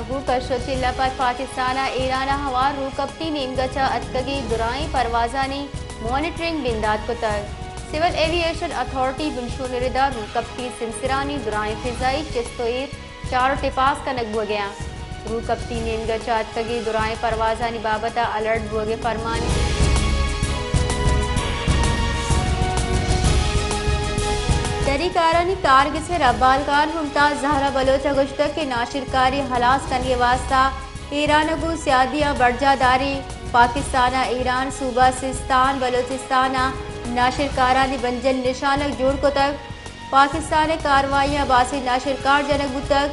گوں کش ءُ چیل ءَ پد پاکستان ءَ ایران ءَ ہوار روکپتی نیمگ ءَ چہ اتکگیں درائیں پروازانی مانیٹرنگ بندات کتگ۔ سول ایوی ایشن اتھارٹی بنشون ءِ ردا روکپتی سمسرانی درائیں فضائی چست ءُ ایر چار ءُ ٹپاس کنگ بوگ ءَ اَنت۔ روکپتی نیمگ ءَ چہ اتکگیں درائیں پروازانی بابت ءَ الرٹ بوگ ءِ فرمان۔ دری کارانی کارگس ءِ ربالکار ممتاز زہرا بلوچ ءَ گوشتگ کہ ناشرکاری ہلاس کنگ ءِ واستہ ایران ءَ گوں سیادیاں برجاہ داریں۔ پاکستان ءَ ایران صوبہ سیستان بلوچستان ءَ ناشرکارانی بنجل نشانگ جوڑ کتگ۔ پاکستان ءِ کاروائیاں باسیں ناشرکار جنگ بوتگ۔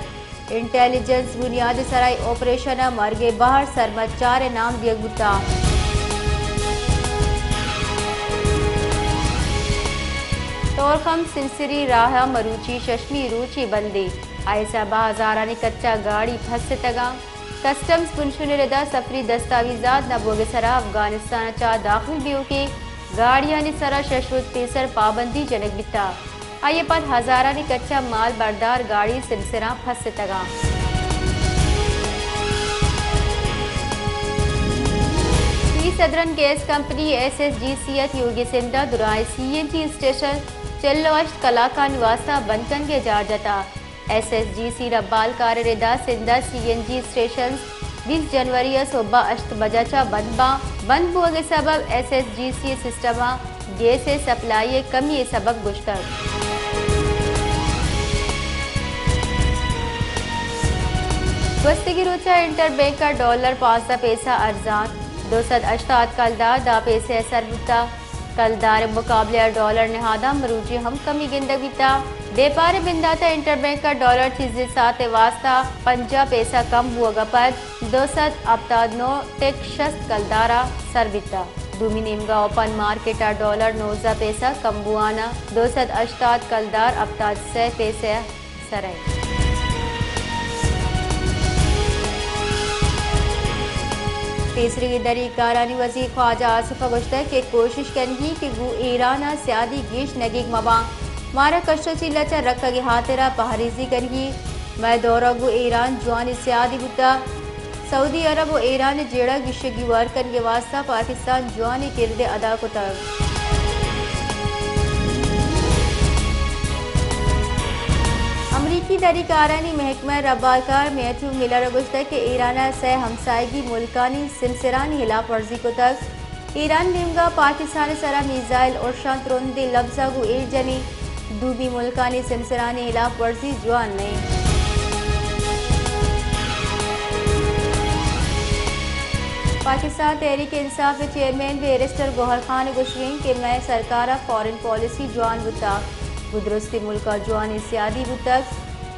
انٹیلیجنس بنیاد ءِ سرا اے آپریشن ءَ مرگ ءِ بہر سرمچار ءِ نام دیگ بوتگ۔ تورخم سنسری راہ ءَ مروچی ششمی روچے بندے، آئی ءِ سبب ءَ ہزارانی کچا گاڑی پھستگاں۔ کسٹمز بنشون ءِ ردا سفری دستاویزات نہ بوگ ءِ سرا افغانستان ءَ چہ داخل بیوکیں گاڑیانی سرا شش روچ پیسر پابندی جنگ بیتگ۔ آئی ءَ پد ہزارانی کچا مال بردار گاڑی سمسراں پھستگاں۔ Sui southern gas company S S G C ءَ تیوگیں سندھ ءَ درائیں سی این جی اسٹیشن چل ءُ ہشت کلاکانی واستہ بند کنگ ءِ جار جتگ۔ ایس ایس جی سی ربالکار ءِ ردا سندھ ءَ سی این جی اسٹیشنز بیست جنوری ءَ سہب ءَ ہشت بجہ چہ بند باں۔ بند بوگ ءِ سبب S S G C system ءَ گیس ءِ سپلائی ءِ کمی ءِ سبب گوشتگ۔ گوستگیں روچ ءَ انٹر بینک ءَ ڈالر پانزدہ پیسہ ارزان، دو سد ہشتاد کلدار دہ پیسہ ءَ سر بوتگ۔ کلدار ءِ مقابلہ ءَ ڈالر ءِ نہاداں مروچی ہم کمی گندگ بیتگ۔ بیپار ءِ بندات ءَ انٹر بینک ءَ ڈالر چیزے ساعت ءِ واستہ پنجاہ پیسہ کم بوگ ءَ پد دو سد ہپتاد نو ٹک شست کلدار ءَ سر بیتگ۔ دومی نیمگ ءَ اوپن مارکیٹ ءَ ڈالر نوزدہ پیسہ کم بوان ءَ دو سد ہشتاد کلدار ہپتاد سے پیسہ ءَ سر اِنت۔ پیسریگیں دری کارانی وزیر خواجہ آصف ءَ گوشتگ کہ کوشش کنگی کہ گوں ایران ءَ سیادی گیش نگیگ مہ باں، مارا کش ءُ چیل ءَ چہ رکگ ءِ ہاترا پہریزی کنگی۔ مئے دور ءَ گوں ایران جوانیں سیادی بوتگ۔ سعودی عرب ءُ ایران ءِ جیڑہ گیشگی ہوار کنگ ءِ واستہ پاکستان جوانیں کردے ادا کتگ۔ امریکی دری کارانی محکمہ ءِ ربالکار میتھیو ملر ءَ گوشتگ کہ ایران ءَ سئے ہمساہگی ملکانی سمسرانی ہلاپ ورزی کتگ۔ ایران ءِ نیمگ ءَ پاکستان ءِ سرا میزائل ارشاں ترندیں لبز ءَ گوں ایر جنی، دومی ملکانی سمسرانی ہلاپ ورزی جوان نہ اِنت۔ پاکستان تحریک انصاف ءِ چیئرمین بیرسٹر گوہر خان ءِ گوشگ اِنت کہ مئے سرکار ءِ فارن پالیسی جوان بوتگ، گوں درستیں ملک ءَ جوانیں سیادی بوتگ۔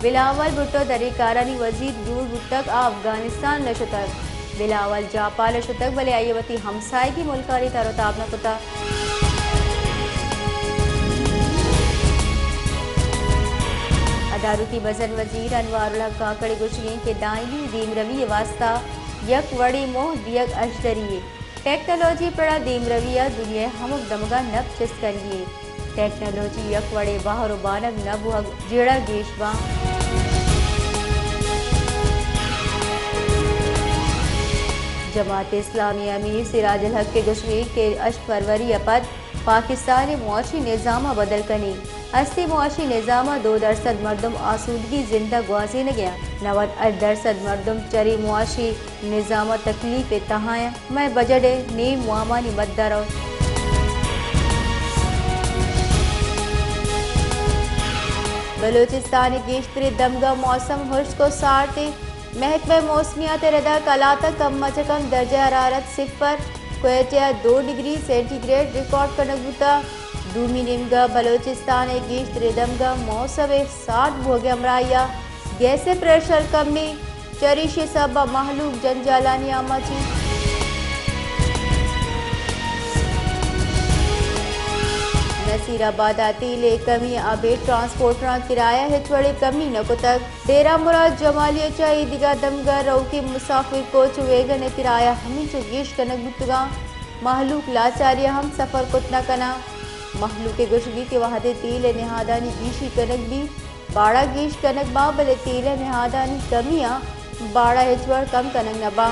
بلاول بھٹو دری کارانی وزیر جوڑ بوتگ، آ افغانستان نہ شتگ۔ بلاول جاپان ءَ شتگ، بلے آئی ءَ وتی ہمساہگی ملکانی تر ءُ تاب نہ کتگ۔ ادارکی مزن وزیر انوار الحق کاکڑ ءِ گوشگ اِنت کہ دائمی دیمروی ءِ واستہ یک وڑیں موہ دیگ اژدری یے۔ ٹیکنالوجی ءِ پڑ ءَ دیمروی ءَ دنیا ءِ ہمک دمگ ءَ نپ چست کنگی اِنت۔ ٹیکنالوجی یک وڑیں بہر ءُ بانگ نہ بوہگ جیڑہ گیش باں۔ جماعت اسلامی ءِ امیر سراج الحق ءِ گوشگ اِنت کہ ہشت فروری ءَ پد پاکستان ءِ معاشی نظام ءَ بدل کنیں۔ ہستیں معاشی نظام ءَ دو درسد مردم آسودگیں زند ءَ گوازینگ ءَ اَنت، نود ہشت درسد مردم چرے معاشی نظام ءِ تکلیپ ءِ تہا اَنت۔ مئے بجٹ ءِ نیم وامانی مد ءَ روت۔ بلوچستان ءِ گیشتریں دمگ ءَ موسم ہشک ءُ سارت اِنت۔ محکمہ موسمیات ءِ رد ءَ کلات ءَ کم ءَ چہ کم درجہ حرارت صفر، کوئٹہ ءَ دو ڈگری سینٹی گریڈ ریکارڈ کنگ بوتگ۔ دومی نیمگ ءَ بلوچستان ءِ گیشتریں دمگ ءَ موسم ءِ سارت بوگ ءِ ہمراہی ءَ گیس ءِ پریشر کمی، چریشی ءِ سبب ءَ مہلوک جنجالانی آماچ اِنت۔ نصیر آباد ءَ تیل ءِ کمی ءَ ابید ٹرانسپورٹراں کرایہ ءَ ہچ وڑیں کمی نہ کتگ۔ ڈیرہ مراد جمالی ءَ چہ ایدگہ دمگ ءَ روکیں مسافر کوچ ءُ ویگن ءِ کرایہ ہمینچو گیش کنگ بوتگ اَنت۔ مہلوک لاچاری ءَ ہم سفر کت نہ کن اَنت۔ مہلوک ءِ گوشگ اِنت کہ وہدے تیل ءِ نہادانی گیشی کنگ بیت، باڑہ گیش کنگ باں، بلے تیل ءِ نہادانی کمی ءَ باڑا ہچ وڑ کم کنگ نہ باں۔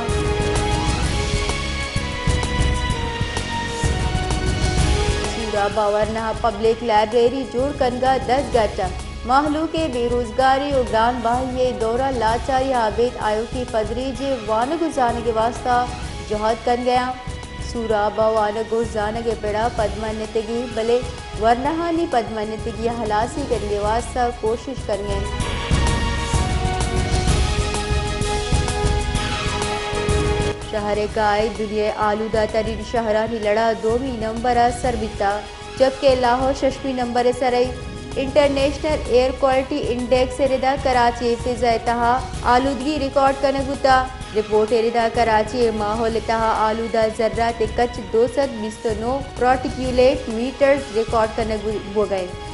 سوراب ء ورناہ پبلک لائبریری جوڑ کنگا دست گٹا، مہلوک ء بے روزگاری و گران بہائی ء دورا لاچاری ء ابید آیوکیں پدریج ء وانگ و زانگ ء واسطہ جہد کنگیاں۔ سوراب ء وانگ و زانگ ء پڑا پدمنتگیں، بلے ورناہانی پدمنتگی ء ہلاسی کنگ ء واسطہ کوشش کنگ ء انت۔ شہر ء کائے دنیا ء آلودہ ترین شہرانی لڑا دومی نمبر ء سر بیتا، جبکہ لاہور ششمی نمبر ء سر ء۔ انٹرنیشنل ایئر کوالٹی انڈیکس ء ردا کراچی ء فضا ء تہا آلودگی ریکارڈ کنگ بوتا۔ رپورٹ ء ردا کراچی ء ماحول ء تہا آلودہ ذرات ء کچ دو سد بیست و نو پارٹیکیولیٹ میٹرز ریکارڈ کنگ بوگ ء انت۔